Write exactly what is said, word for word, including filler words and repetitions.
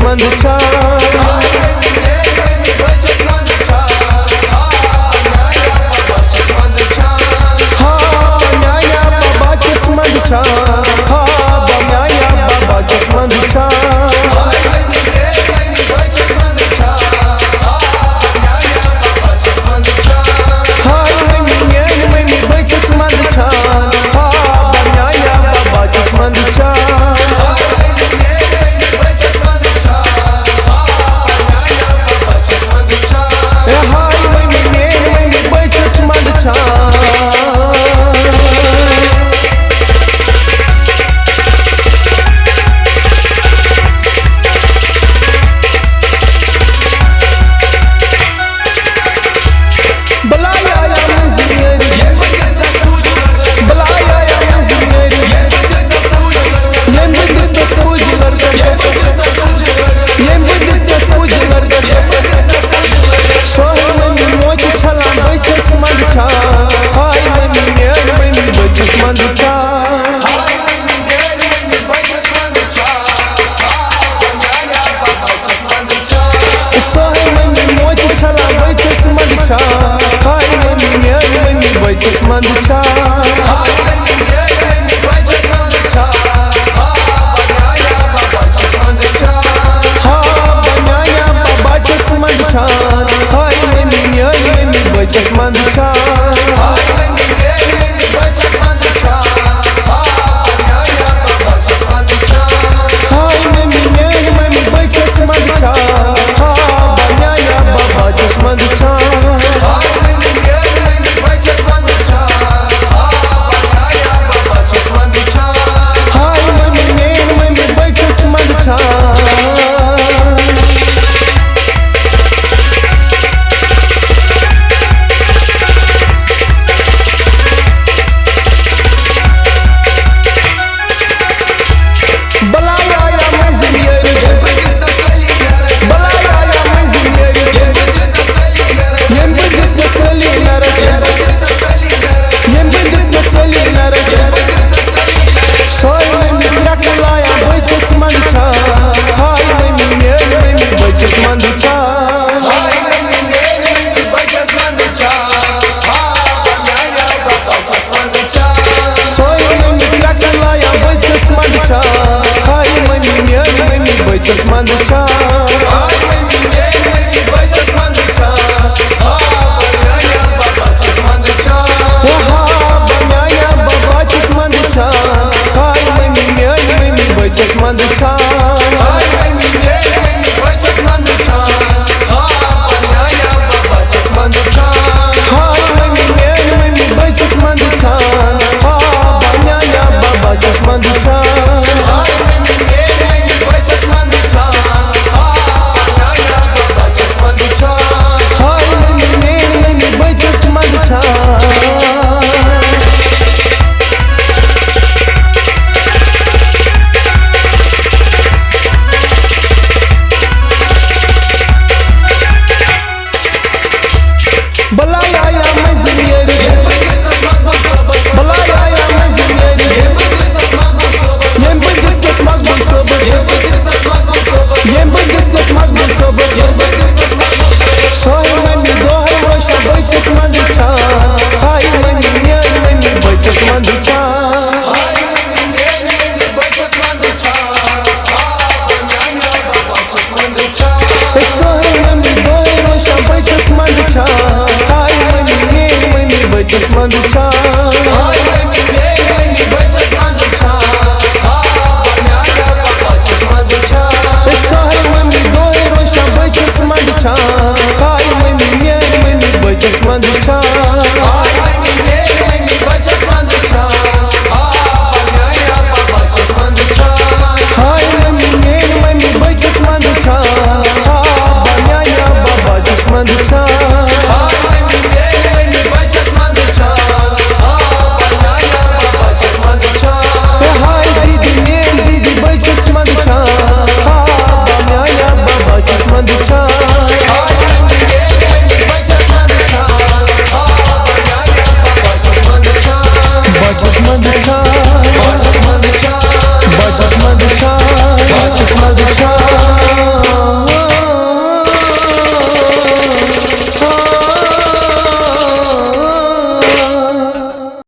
منٛز چھا؟ ہا، میانہِ بابا چھَس منٛز چھا؟ ہا، میانہِ بابا چھَس منٛز چھا؟ ہاے ممی، میٲنۍ ممی بٔچھِس منٛز چھا؟ ہا، میانہِ بابا چھَس منٛز چھا؟ اے ہاے ممی، میٲنۍ ممی بٔچھِس منٛز چھا؟ بلایا یا مٔنٛزِم یٲرِس۔ بلایا یا مٔنٛزِم یٲرِس۔ ییٚمۍ بہٕ دِژنَس پوٗجہِ لٔڑکَس۔ ییٚمۍ بہٕ دِژنَس پوٗجہِ لٔڑکَس۔ سۄے مٔمی موجہِ چھَلان بٔچھِس منٛز چھا؟ ہاے مٔمی، میٲنۍ مٔمی بٔچھِس منٛز چھا؟ سۄے مٔمی موجہِ چھَلان بٔچھِس منٛز چھا؟ ہاے مٔمی، میٲنۍ مٔمی بٔچھِس منٛز چھا؟ ہا، میانہِ بابا چھَس منٛز چھا؟ ہاے مٔمی، میٲنۍ مٔمی بٔچھِس منٛز چھا؟ ہاے ممی، میٲنۍ ممی بٔچھِس منٛز چھا؟ ہا، میانہِ بابا چھَس منٛز چھا؟ ہاے ممی، میٲنۍ ممی بٔچھِس منٛز چھا؟ بلایا یا مٔنٛزِم یٲرِس۔ بلایا یا مٔنٛزِم یٲرِس۔ ییٚمۍ بہٕ دِژنَس کٔلیٖنَرَس۔ ییٚمۍ بہٕ دِژنَس کٔلیٖنَرَس۔ سۄے مٔمی کرٛٮ۪کہٕ لایان بٔچھِس منٛز چھا؟ ہاے مٔمی، میٲنۍ مٔمی بٔچھِس منٛز چھا؟ سۄے مٔمی کرٛٮ۪کہٕ لایان بٔچھِس منٛز چھا؟ ہاے مٔمی، میٲنۍ مٔمی بٔچھِس منٛز چھا؟ ہا، میانہِ بابا چھَس منٛز چھا؟ ہاے مٔمی، میٲنۍ مٔمی بٔچھِس منٛز چھا؟ ہاے مٔمی، میٲنۍ مٔمی بٔچھِس منٛز چھا؟ ہا، میانہِ بابا چھَس منٛز چھا؟ ہاے مٔمی، میٲنۍ مٔمی بٔچھِس منٛز چھا؟ بلایا یا مٔنٛزِم یٲرِس۔ بلایا یا مٔنٛزِم یٲرِس۔ ییٚمۍ بہٕ دِژنَس مقبوٗل صٲبَس۔ ییٚمۍ بہٕ دِژنَس مقبوٗل صٲبَس۔ سۄے مٔمی دۄہَے روشَن بٔچھِس منٛز چھا؟ ہاے مٔمی، میٲنۍ مٔمی بٔچھِس منٛز چھا؟ سۄے مٔمی دۄہَے روشَن بٔچھِس منٛز چھا؟ ہاے مٔمی، میٲنۍ مٔمی بٔچھِس منٛز چھا؟ سۄے مٔمی دۄہَے روشَن بٔچھِس منٛز چھا؟